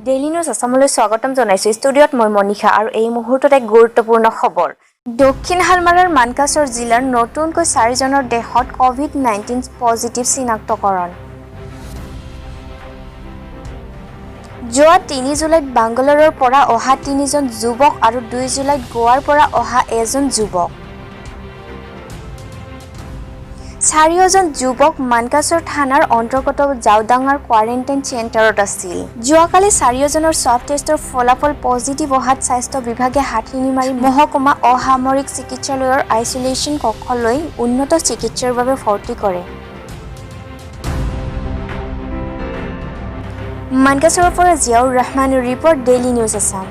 Daily news আছামলৈ স্বাগতম জনাইছোঁ। ষ্টুডিঅ'ত মই মনীষা আৰু এই মুহূৰ্তত এক গুৰুত্বপূৰ্ণ খবৰ। দক্ষিণ শালমাৰাৰ মানকাচৰ জিলাৰ নতুনকৈ চাৰিজনৰ দেহত ক'ভিড-19 পজিটিভ চিনাক্তকৰণ। যোৱা 3 জুলাইত বাংগালোৰৰ পৰা অহা তিনিজন যুৱক আৰু 2 জুলাইত গোৱাৰ পৰা অহা এজন যুৱক। চাৰিওজন যুৱক মানকাচৰ থানাৰ অন্তৰ্গত জাওদাঙাৰ কোৱাৰেণ্টাইন চেণ্টাৰত আছিল। যোৱাকালি চাৰিওজনৰ স্বাব টেষ্টৰ ফলাফল পজিটিভ অহাত স্বাস্থ্য বিভাগে হাটশিঙিমাৰী মহকুমা অসামৰিক চিকিৎসালয়ৰ আইচলেশ্যন কক্ষলৈ উন্নত চিকিৎসাৰ বাবে ভৰ্তি কৰে। মানকাচৰৰ পৰা জিয়াউৰ ৰহমানৰ ৰিপৰ্ট, ডেইলি নিউজ আছাম।